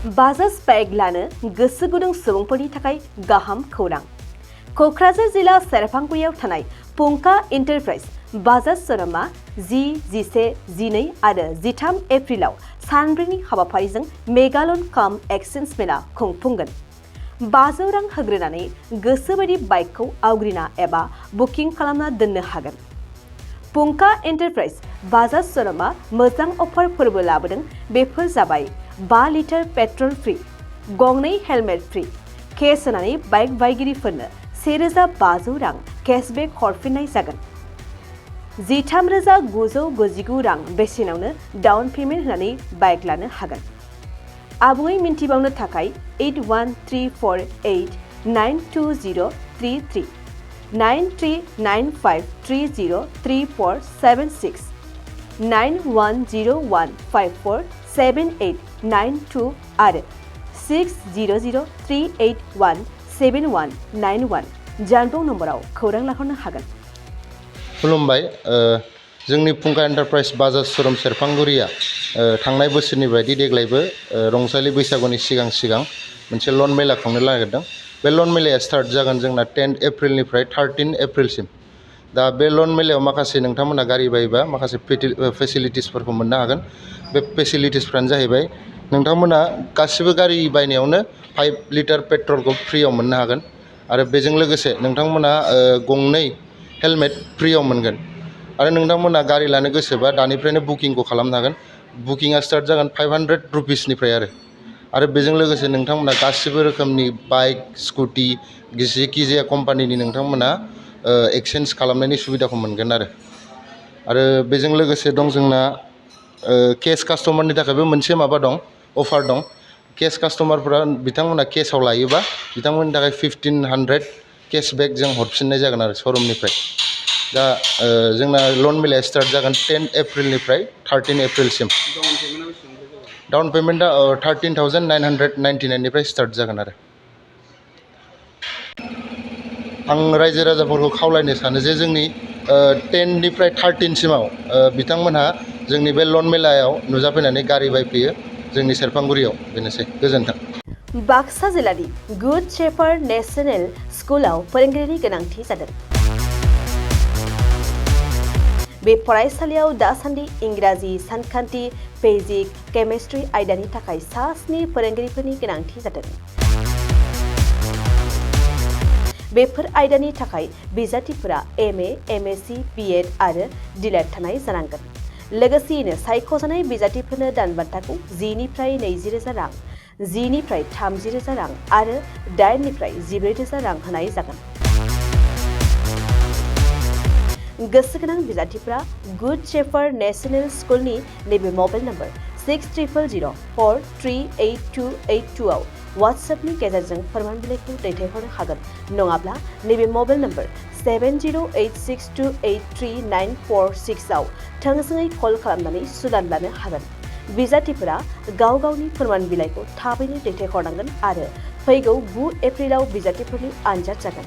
Bajaj bike लानो गोसो गुदुं सुबुंफोरनि थाखाय गाहाम खौरां। क'क्राझार जिल्ला सेरफांगुरियाव थानाय फुंखा एन्टारप्राइज बाजाज श'रुमआ 10, 11, 12 आरो 13 एप्रिलाव सानब्रैनि हाबाफारिजों मेगालन काम एक्सचेन्ज मेला खुंफुंगोन। 500 रां होग्रोनानै गोसोबायदि बाइकखौ आवग्रिना एबा बुकिं खालामना दोननो हागोन। फुंखा एन्टारप्राइज बाजाज श'रुमआ मोजां अफारफोरबो लाबोदों। बेफोर जाबाय 5 लिटार पेट्रल फ्री, गंनै हेलमेट फ्री, केस होनानै बाइक बायगिरिफोरनो 1500 रां केशबेक हरफिननाय जागोन। 13,999 रां बेसेनावनो डाउन पेमेन्ट होनानै बाइक लानो हागोन। आबुङै मिन्थिबावनो थाखाय 8134892033 9395303476 9101547892 आरो 6003817191 जानबुं नम्बराव खौरां लाहरनो हागोन। खुलुमबाय। जोंनि फुंखा एन्टारप्राइज बाजाज श'रुम सेरफांगुरिया थांनाय बोसोरनि बायदि देग्लायबो रंजालि बैसागुनि सिगां मोनसे लन मेला खुंनो नागिरदों। बे लन मेलाया स्टार्ट जागोन जोंना 10 एप्रिलनिफ्राय 13 एप्रिलसिम। दा बे लन मेलायाव माखासे नोंथांमोना गारि बायोबा माखासे फेसिलिटिसफोरखौ मोननो हागोन। बे फेसिलिटिसफ्रानो जाहैबाय नोंथांमोना गासिबो गारि बायनायावनो 5 लिटार पेट्रलखौ फ्रियाव मोननो हागोन आरो बेजों लोगोसे नोंथांमोना गंनै हेलमेट फ्रियाव मोनगोन आरो नोंथांमोना गारि लानो गोसोबा दानिफ्रायनो बुकिंखौ खालामनो हागोन। बुकिंआ स्टार्ट जागोन 500 रुपिसनिफ्राय आरो बेजों लोगोसे नोंथांमोना गासिबो रोखोमनि बाइक स्कुटि जेखि जाया कम्पानिनि नोंथांमोना एक्सचेन्ज खालामनायनि सुबिदाखौ मोनगोन आरो बेजों लोगोसे दं जोंना केस कास्टमारनि थाखायबो मोनसे माबा दं, अफार दं। केस कास्टमारफोरा बिथांमोना केसाव लायोबा बिथांमोननि थाखाय 1500 केशबेक जों हरफिननाय जागोन आरो श'रुमनिफ्राय। दा जोंना लन मेलाया स्टार्ट जागोन 10 एप्रिलनिफ्राय 13 एप्रिलसिम। डाउन पेमेन्टआ 13,999 निफ्राय स्टार्ट जागोन आरो। आं रायजो राजाफोरखौ खावलायनो सानो जे जोंनि 10 निफ्राय 13 सिमाव बिथांमोनहा जोंनि बे लन मेलायाव नुजाफैनानै गारि बायफैयो जोंनि सेरफांगुरियाव। बेनोसै, गोजोन्थों। बाक्सा जिल्लानि गुड शेफार्ड नेशनेल स्कुलाव फोरोंगिरिनि गोनांथि जादों। बे फरायसालियाव दासान्दि इंराजि, सानखान्थि, फिजिक्स, केमिस्ट्रि आयदानि थाखाय 7 फोरोंगिरिफोरनि गोनांथि जादों। बेफोर आयदानि थाखाय बिजाथिफोरा MA, MSc, BEd आरो DLED थानाय जानांगोन। लोगोसेयैनो सायख'जानाय बिजाथिफोरनो दानबान्थाखौ 10 निफ्राय 20,000 रां, 10 निफ्राय 30,000 रां आरो 8 निफ्राय 14,000 रां होनाय जागोन। गोसो गोनां बिजाथिफोरा गुड शेफार्ड नेशनेल स्कुलनि नैबे मबाइल नम्बर 6000438282 आव वाट्सएपनि गेजेरजों फोरमान बिलाइखौ दैथायहरनो हागोन। नङाब्ला नैबे मबाइल नम्बर 7086283946 आव थोंजोङै कल खालामनानै सुलाद लानो हागोन। बिजाथिफोरा गाव गावनि फोरमान बिलाइखौ थाबैनो दैथायहरनांगोन आरो फैगौ 9 एप्रिलाव बिजाथिफोरनि आनजाद जागोन।